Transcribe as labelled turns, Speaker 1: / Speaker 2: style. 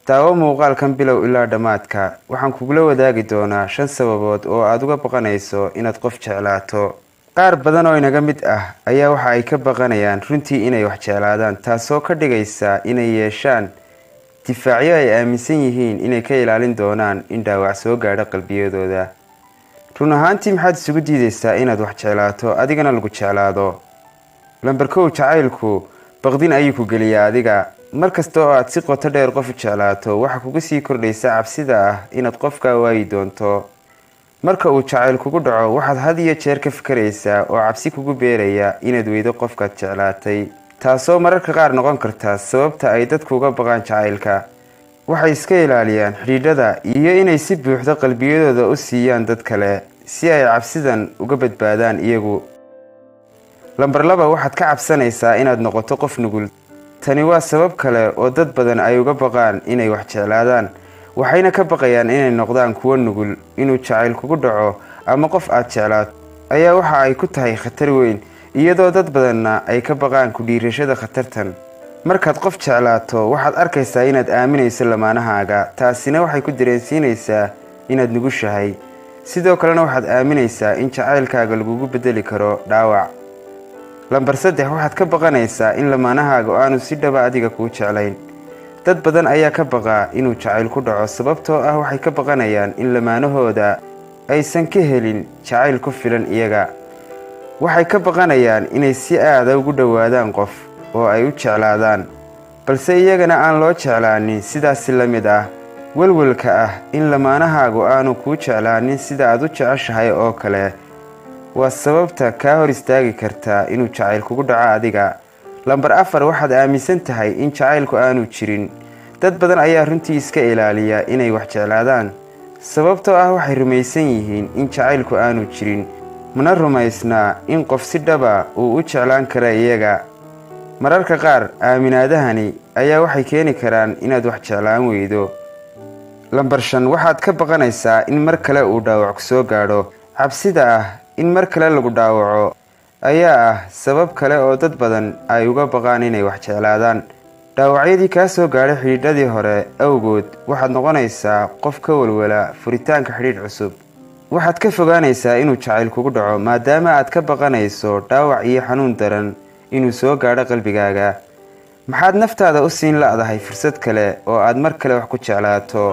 Speaker 1: Daawo muuqaalkan bilow ilaa dhammaadka. Waxaan kugula wadaagi doonaa 5 sababood oo aad uga baqanayso inaad qof jeclaato. Qaar badan oo inaga mid ah ayaa waxa ay ka baqanayaan runtii inay wax jeclaadaan, taasoo ka dhigaysa inay yeeshaan difaacyo ay aaminsan yihiin inay ka ilaalin doonaan in dhaawac soo gaadho qalbiyadooda. Run ahaantii, maxaad isugu diidaysaa inaad wax jeclaato, adigana lagu jeclaado? Lambar 1, jacaylku baqdin ayuu ku geliyaa adiga. Mar kasta oo aad si qoto dheer qof u jeclaato, waxaa kugu sii kordhaysa cabsida ah inaad qofkaa waayi doonto. Marka uu jacayl kugu dhaco, waxaad had iyo jeer ka fikeraysaa oo cabsi kugu beeraya inaad weydo qofkaad jeclaatay, taasoo mararka qaar noqon karta sababta ay dadku uga baqaan jacaylka. Waxay iska ilaaliyaan xidhiidhada iyo inay si buuxda qalbiyadooda u siiyaan dad kale si ay cabsidan uga badbaadaan iyagu. Lambar 2, waxaad ka cabsanaysaa inaad noqoto qof nugul. Tani waa sabab kale oo dad badan ay uga baqaan inay wax jeclaadaan, waxayna ka baqayaan inay noqdaan kuwo nugul. Inuu jacayl kugu dhaco ama qof aad jeclaato ayaa waxa ay ku tahay khatar weyn, iyadoo dad badanna ay ka baqaan ku dhiirashada khatartan. Markaad qof jeclaato, waxaad arkaysaa inaad aaminayso lamaanahaaga, taasina waxay ku dareensiinaysaa inaad nugushahay. Sidoo kalena waxaad aaminaysaa in jacaylkaaga lagugu bedeli karo dhaawac. Lambar 3, waxaad ka baqanaysaa in lamaanahaaga aanu si dhaba adiga kuu jeclayn. Dad badan ayaa ka baqaa inuu jacayl ku dhaco, sababtoo ah waxay ka baqanayaan in lamaanahooda aysan ka helin jacayl ku filan iyaga. Waxay ka baqanayaan inay si aada ugu dhowaadaan qof oo ay u jeclaadaan, balse iyagana aan loo jeclaanin sidaasi la mid ah. Welwelka ah in lamaanahaagu aanu kuu jeclaanin sida aad u jeceshahay oo kale waa sababta kaa hor istaagi kartaa inuu jacayl kugu dhaco adiga. Lambar 4, waxaad aaminsan tahay in jacaylku aanu jirin. Dad badan ayaa runtii iska ilaaliya inay wax jeclaadaan, sababtoo ah waxay rumaysan yihiin in jacaylku aanu jirin, mana rumaysnaa in qof si dhaba uu u jeclaan kara iyaga. Mararka qaar aaminaadahani ayaa waxay keeni karaan inaad wax jeclaan weydo. Lambar 5, waxaad ka baqanaysaa in mar kale uu dhaawac ku soo gaadho. Cabsida ah in mar kale lagu dhaawaco ayaa ah sabab kale oo dad badan ay uga baqaan inay wax jeclaadaan. Dhaawacyadii kaa soo gaadhay xidhiidhadii hore awgood, waxaad noqonaysaa qof ka walwala furitaanka xidhiidh cusub. Waxaad ka fogaanaysaa inuu jacayl kugu dhaco, maadaama aad ka baqanayso dhaawac iyo xanuun daran inuu soo gaadho qalbigaaga. Maxaad naftaada u siin la'dahay fursad kale oo aad mar kale wax ku jeclaato?